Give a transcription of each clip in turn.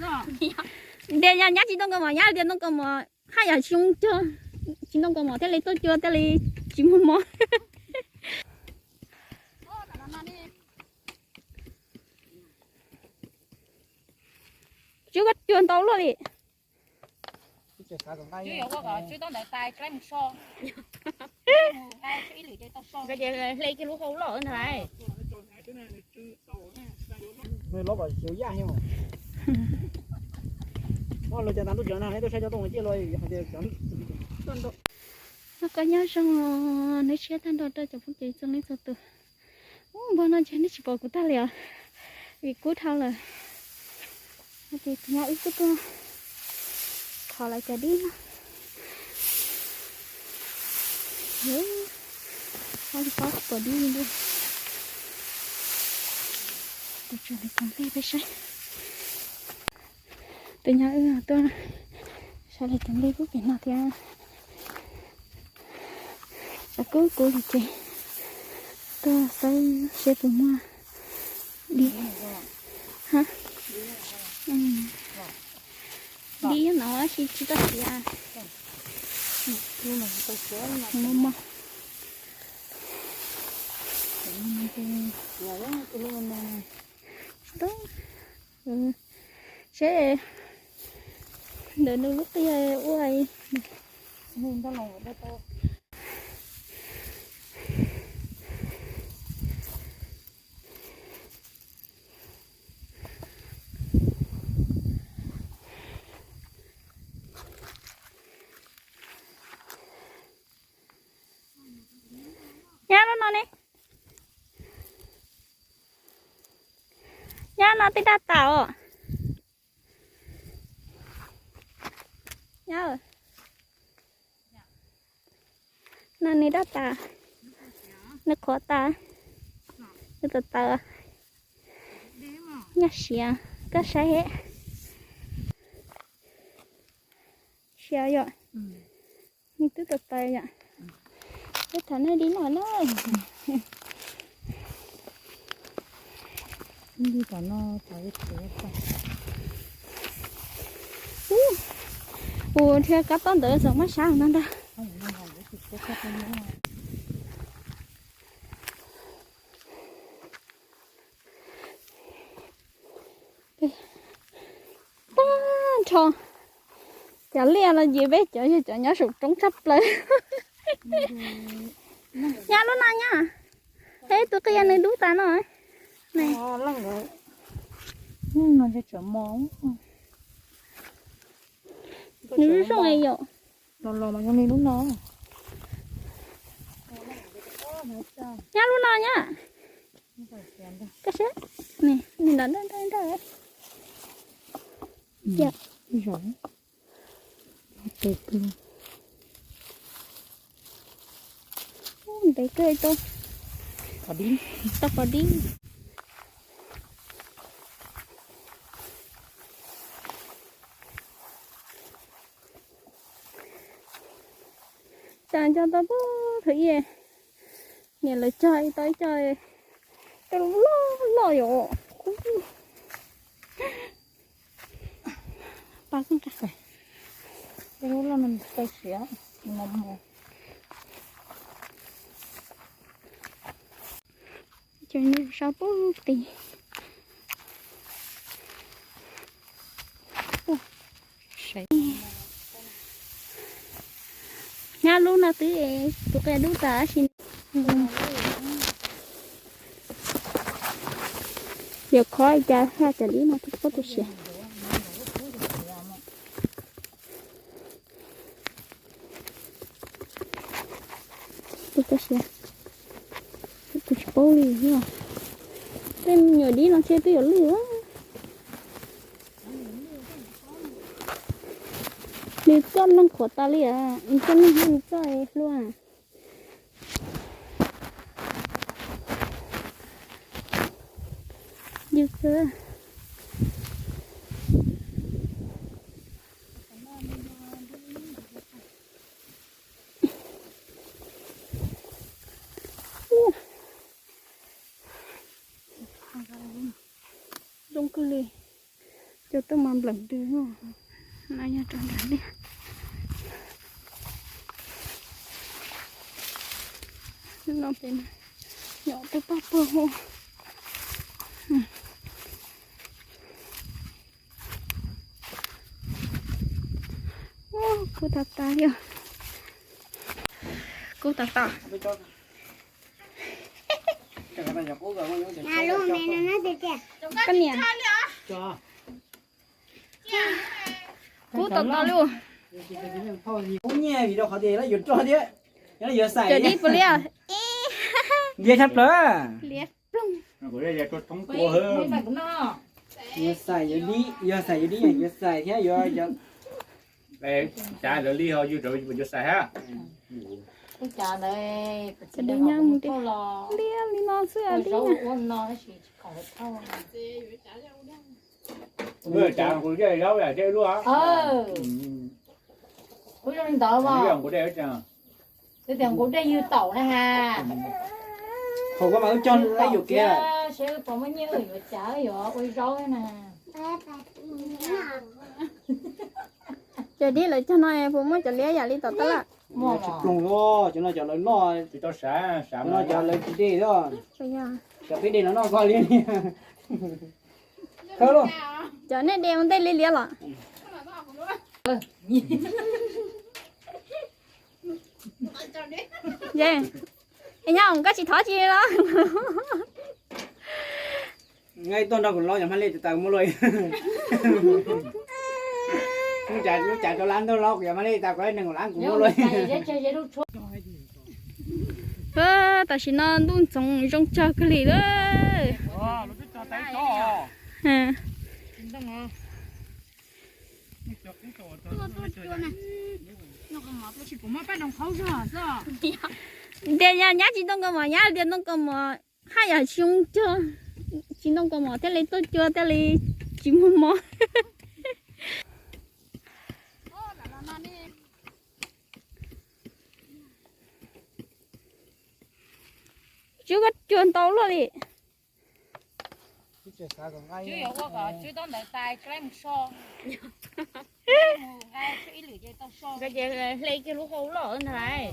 Tias yog nyab tsis ntoo kaus mom, nyab tias ntoo kaus mom haj yam tsis zoo cog, tsis ntoo kaus mom thiaj li tuaj cua thiaj li tsis muaj mob. Tswb koj cua ntau luaj li. Hle kiag lub hau loj ntag. Noj koj nyob zoo, neb siab tag nrho rau cov phooj ywg txhua leej txhua tus. Ub, npog no ntshe neb tsis pom kuv tag li os, vim kub dhau lawm. Ces tus nyab wb kuj tuaj thov lawv cov dib no. Ub, ob li pob tsis pom dib li ntuj. Tus tsov nws cov nplej peb saib. Tus nyab wb tuaj saib lawv cov nplej pub pem no thiab. Tsam kub kub li ces tuaj saib seb puas muaj dib. Ha, dib no tsis tsis tau siav. Mos mos. Seb ntawm nws lub qia ua. Nyab lub no ne. Nyab no twb daj tas os. Nyab, no nws daj tas, nws qhuav tas, nws tawv tawv. Nyab siav, koj saib. Siav yom. Nws twb tawv tawv yom. Peb thov nej dib no na. Ua thiab kab tob ntawd txawm muab sab no ntag. Tag nrho cov liaj no ces peb cov yog cov nyob saum roob tshaj plaws. Nyab lub no nyab, peb tus qia nws dub tas no. Nws zoo zoo yom. Los los mas zoo li lub no. Nyab lub no nyab. Koj saib, nws nrov nraj nraj nraj. Ntev kawg tau, tau pom dib. Cas nco tau pub thaum ub niam lawv cog ib tau ib co coj loj loj yom. Pab xeeb, lub loj no tau siav mos mos. Ces nws sab pub tid. Nyab lub no twb tus qia dub tas tab sis yog khob cas haj cov dib no twb pob tu siav. Tus tsis paub li, tej me nyuam dib no ntshe twb yuav lwj. Nws txoj neeg qhuav tas li, nws txoj neeg nws txoj hlua. Yus xwb. Zoo kawg li. Cua twb mas nplawm ntws no. No yog rau nram liaj. No pem nyom twb paj puag hu. Kub tag tas li. Kub tag tas. Koj niam. Kub tau tau li. Kub nyiaj vim rau qhov tias yuav roj thiab, yuav xais. Cov dib puas liab? Liab tshaj plaws. Liab ploog. Yuav xais yuav dib, yuav xais yuav dib, yuav xais thiab yuav, yuav, cav lawv li ho yus rau yuav xais hab. Cov dib nyob mus tias liab li no xwb dib. Kuv zoo li ntawd mas. Twb tias nqus dej yug taum na ha. Hauv koj mas wb cog laib yuam kev. Seb puas muaj nyiaj wb yuav cav yuav ua zaub na. Cov dib lawv cog no puas muaj cov liab yam li tom tab laj? Tsis ploog os, cov no cov lawv noj, cov no cov lawv tsis de os. Cov peb de no noj koj li. Khawb lauj. Cov nej de ua ntej li liab los? Nyob koj tsis thov tsis los? Tuaj nrog kuv los yog mas li tas kuv muab luaj. Lub cav rau lab ntawd los kuv yog mas li tas kuv nees nkaum lab kuv muab luaj. Tam sim no ntuj ntxoov zoo tsawg kawg li lawm. Tias yog nyab tsis ntoo kaus mom, nyab tias ntoo kaus mom haj yam tsis zoo cog, tsis ntoo kaus mom thiaj li tuaj cua thiaj li tsis muaj mob. Tswb koj cua ntau luaj li. Tswb yuav ua kom tswb tob ntawd tas tswb mus so. Mus nqa tswb ib lwm ces tau so. Nkawd ces hle kiag lub hau loj ntag lauj.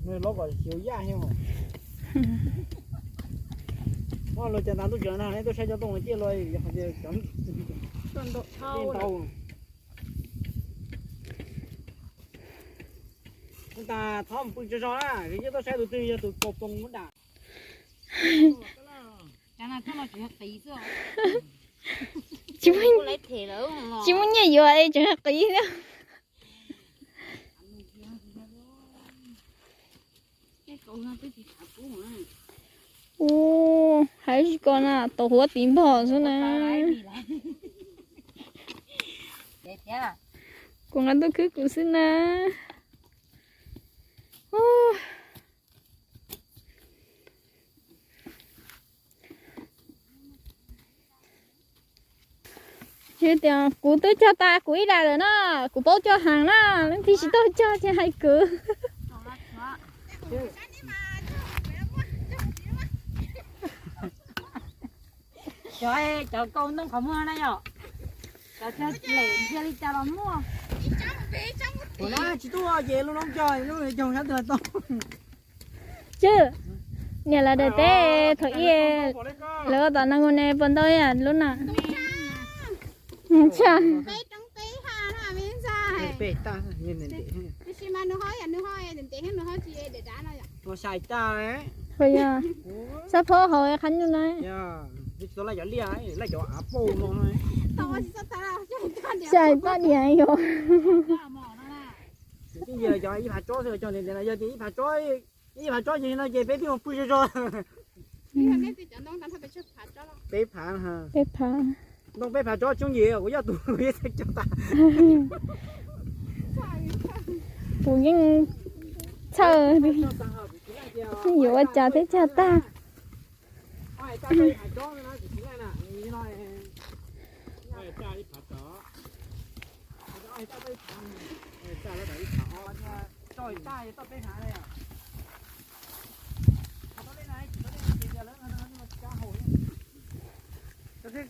Nws los kom xyuv yaj thiab. Luag cas tas ntuj tsis los nag ne, tuaj saib cov tooj ciaj luag yog tias cov ntau. Ua tas thov mus pw tsaug zog na, yeej tuaj saib tus twg yog tus kaus poom muab dam. Tsis muaj nyiaj yuav es tseem hais qiv thiab. Ua, hais tsis ko na, tau huab tiv npog xwb na. Kuv nqa ntuj khwb kuv xwb na. Yog tias kuv twb cog tas kuv ib daim lawm na, kuv paub cog heev na, leej twg tsis tau cog ces hais kuv. Cov, cov kaus ntoo qhov muag na yom, cov cog lem ntsia li cas los muaj. Kuv na tsis tuaj ces lub noob cog lub cog sab twg los tau. Tswb, niam lawv daim teb thaum ub lawv ua tom no mus ne puas ntau ib yam lub na? Tshaj. Xab phob hauv qhab nyuj na. Xab phob diam yog. Ib phav tsob xwb cog ntev ntev no, yog tias ib phav tsob, ib phav tsob ces no ces peb twb mus pw zog zog. Peb phav, peb phav. Ntoo peb phav tsob tsoob yim kuv yog tus kuv yeej txhawj cog tas. Kuv yeej txhawj, yeej yuav ua cas thiab cog tag.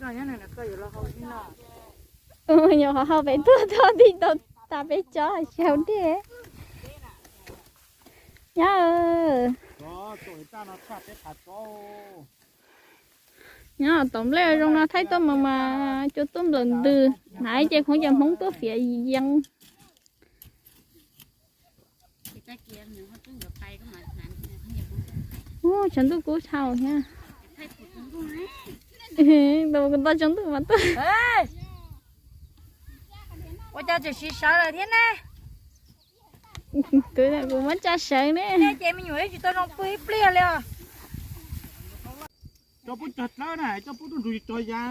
Nyuam qhuav hau pem tuaj tau tib tau tas peb tsob hais tsis hau dej. Nyob, nyob tom nplej zoo no thaij tuaj mas mas cua tuaj nplawm ntws, hnav ces khoov ces Hmoob tuaj fiav yees. Ub, tshav ntuj kub tshaj thiab. Tab kuv nto tshav ntuj mas tuaj. Ua cas tseem siv sawv lawm thiab ne? Kuv muab tsa sawv ne. Ces me nyuam tsis tau zoo pw ib pliag li os. Coj pub cog dlawb na, coj pub tub ntsuj cog ya.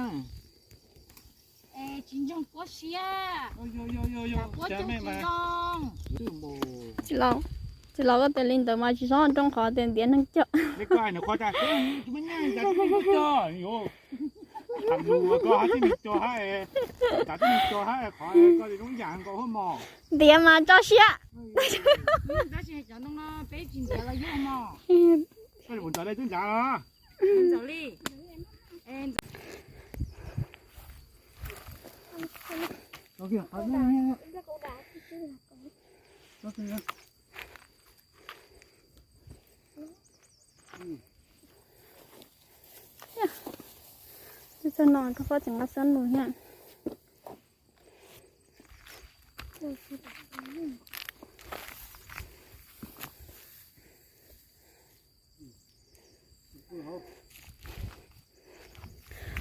Tsis ntseeg puab siab. Puab cog tsis zoo. Txiv laus, koj tias li ntawd mas tsis txhob nroo qhov tias ntiav neeg cog. Ntiav mas tso siab. Txog no rau qhov tseem nqa xab nus thiab.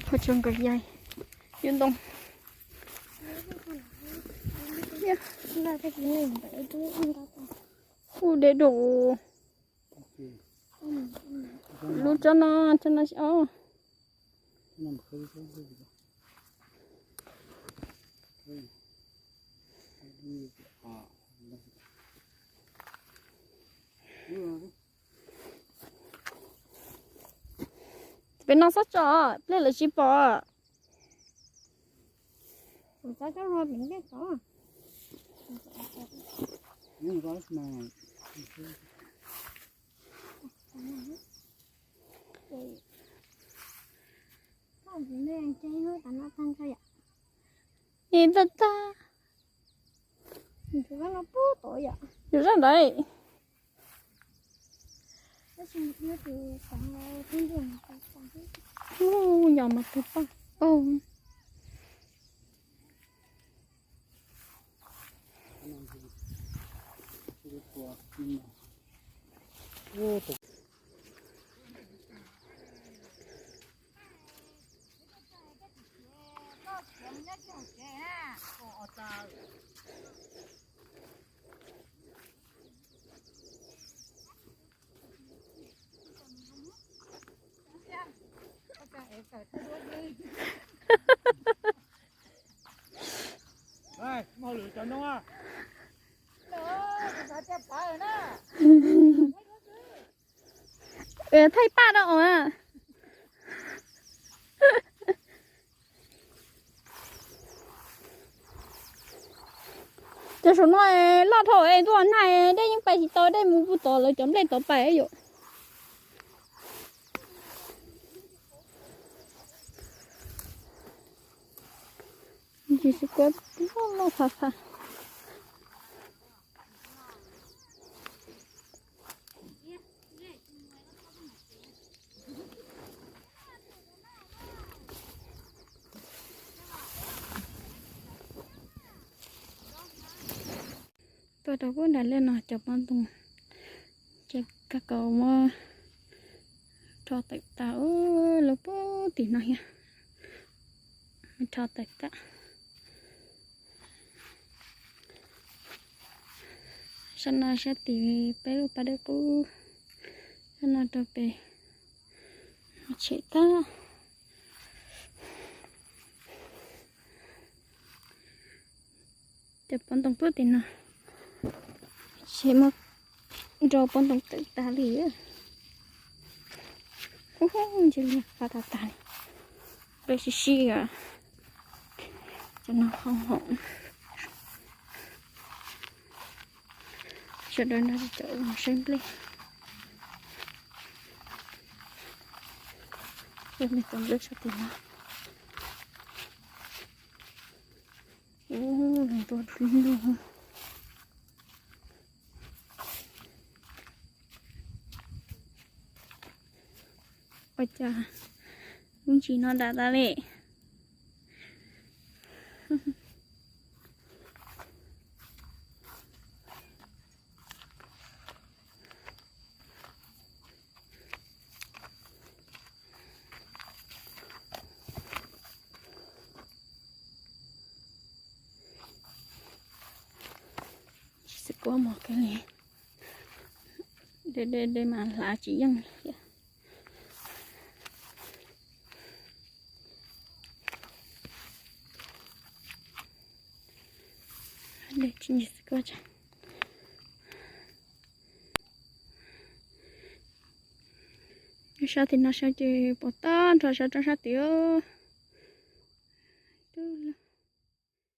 Qhov tseem nkawd yaig yub ntoo. Ub, deb dum. Lub tsob no, tsob no os. Pem no xob tso, pliag lawv tsis pom. Ib tag tag. Yus zaj ntawd. Yog mas tus paj. Thaij paj rau os. Cov saum no loj dhau es ntuj nag dej yeej pais tsis tau, dej mus puag tod lawv cov nplej tod pais yom. Tsis kuv loj loj phav phav. Tuaj rau pub nram liaj no cov pob ntoo, ces kab kaus muab rho tawm tas lub pub tim no thiab, rho tawm tas. Sab no sab tim peb lub pas dej qub, sab no rau pem tshem tag. Cov pob ntoo pub tim no, tshem muab nrau pob ntoo tawm tas li. Ub, ntsia li qab tas tas li. Peb sib sib os, cov no hoo hoo. Sawv daws no cov ua saib nplej. Cov nplej sab tim no. Tua twb luag. Ua cas lub ntsis no dam tas li. Tsis xav kuab mos kawg li. De de de mas hlav tsis yeej li thiab. De tsis xav kuab. Sab tim no sab ces pom tag nrho sab roob sab tid.